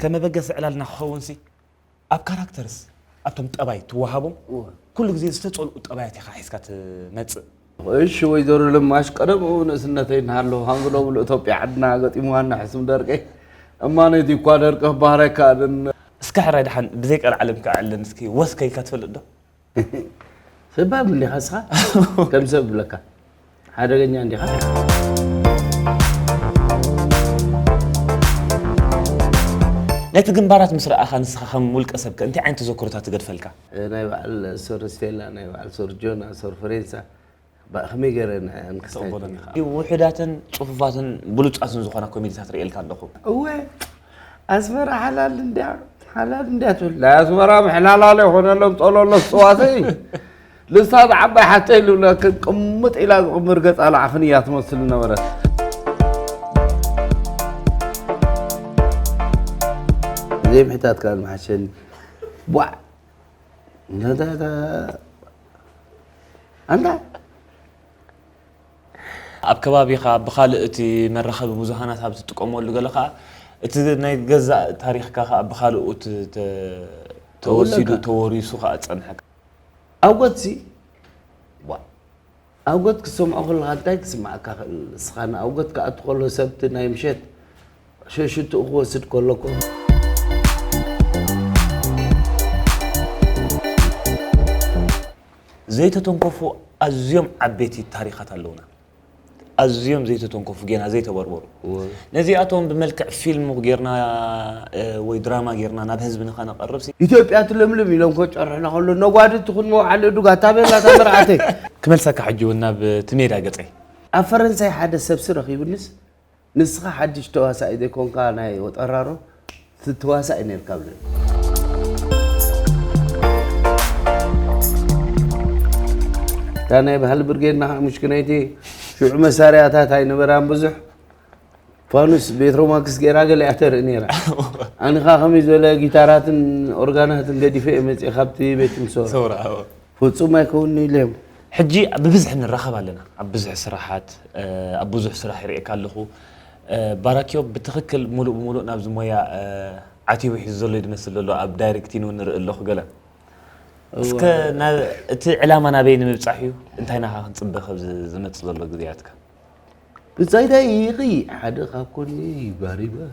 ተመበገሲ ዕላልና ክኸውን ሲ ኣብ ካራክተርስ ኣብቶም ጠባይ ትወሃቦም ኩሉ ግዜ ዝተጸልኡ ጠባያት ኢኻ ሒዝካ ትመጽእ። እሺ ወይዘሮ ለማሽ ቀደም ንእስነተይ እናሃለኹ ከም ዝለብሉ ኢትዮጵያ ዓድና ገጢምዋና ሕሱም ደርቂ እማ ነቲ እኳ ደርቂ ክባህረካ ድን እስከ ሕራይ ደሓን ብዘይ ቀልዓለም ክዕልን እስኪ ወስ ከይልካ ትፈልጥ ዶ? ሰባብ እንዲኻ እስኻ ከም ሰብ ብለካ ሓደገኛ እንዲኻ። ነቲ ግንባራት ምስ ረኣኻ ንስኻ ከም ውልቀ ሰብከ እንታይ ዓይነት ተዘክሮታት ትገድፈልካ? ናይ በዓል ሶር ስቴላ፣ ናይ በዓል ሶር ጆና፣ ሶር ፍሬንሳ ከመይ ገይረ ንዕን ክስታይ ውሑዳትን ጽፉፋትን ብሉጻትን ዝኾና ኮሜዲታት ርእየልካ ኣለኹ። እወ ኣስመራ ሓላል እንድያ ሓላል እንድያ ትብል ናይ ኣስመራ ምሕላላለ ይኾነሎም ጸሎሎ ጽዋሰይ ልሳ ዝዓባይ ሓተይ ልብለክን ቅምጥ ኢላ ዝቕምር ገጻ ለዓኽን እያ ትመስል ነበረት። ዘይምሕታት ከኣ መሓሸኒ ቧዕ እንዳ እንዳ እንዳ ኣንታ ኣብ ከባቢኻ ብኻልእ እቲ መራኸቢ ብዙሃናት ኣብ ትጥቀመሉ ገለ ኸዓ እቲ ናይ ገዛእ ታሪኽካ ኸዓ ብኻልኦት ተወሲዱ ተወሪሱ ኸዓ ዝጸንሐካ ኣውጎትሲ ኣውጎት ክሰምዖ ከለኻ እንታይ ክስምዓካ ክእል ንስኻ ንኣውጎት ክኣቱ ከሎ ሰብቲ ናይ ምሸት ሸሽትኡ ክወስድ ከሎ እኮ ዘይተተንከፉ ኣዝዮም ዓበይቲ ታሪኻት ኣለውና። ኣዝዮም ዘይተተንከፉ ጌና ዘይተበርበሩ ነዚኣቶም ብመልክዕ ፊልም ጌርና ወይ ድራማ ጌርና ናብ ህዝቢ ንኸነቐርብ ሲ ኢትዮጵያ ትልምልም ኢሎም ከጨርሑና ከሎ ነጓድቲ ኩን መውዓሊ ዕዱጋ ታቤላ ታመርዓተይ ክመልሰካ ሕጂ እውን ናብ እቲ ሜዳ ገፀይ ኣብ ፈረንሳይ ሓደ ሰብሲ ረኺቡንስ ንስኻ ሓድሽ ተዋሳኢ ዘይኮንካ ናይ ወጠራሮ ትዋሳኢ ነርካ ብለኒ። እታ ናይ ባህሊ ብርጌድና ከዓ ሙሽክነይቲ ሽዑ መሳርያታት ኣይነበራን ብዙሕ ፋኑስ ቤትሮማክስ ገይራ ገለ እያ ተርኢ ነይራ። ኣነ ከዓ ከመይ ዝበለ ጊታራትን ኦርጋናትን ገዲፈ እየ መፅእ ካብቲ ቤት ምሶ ፍጹም ኣይከውንን ኢለ እዮም። ሕጂ ብብዝሒ ንራኸብ ኣለና ኣብ ብዙሕ ስራሓት ኣብ ብዙሕ ስራሕ ይርእየካ ኣለኹ። ባራክዮ ብትኽክል ሙሉእ ብሙሉእ ናብዚ ሞያ ዓትዩ ውሒዙ ዘሎ እዩ ዝመስል ዘሎ ኣብ ዳይሬክቲን እውን ንርኢ ኣለኹ ገለ እስከ እቲ ዕላማ ናበይ ንምብፃሕ እዩ እንታይ ናኻ ክንፅበ ከብዚ ዝመፅእ ዘሎ ግዜያትካ ብጻይዳ ይኺ ሓደ ካብ ኮኒ ባሪባር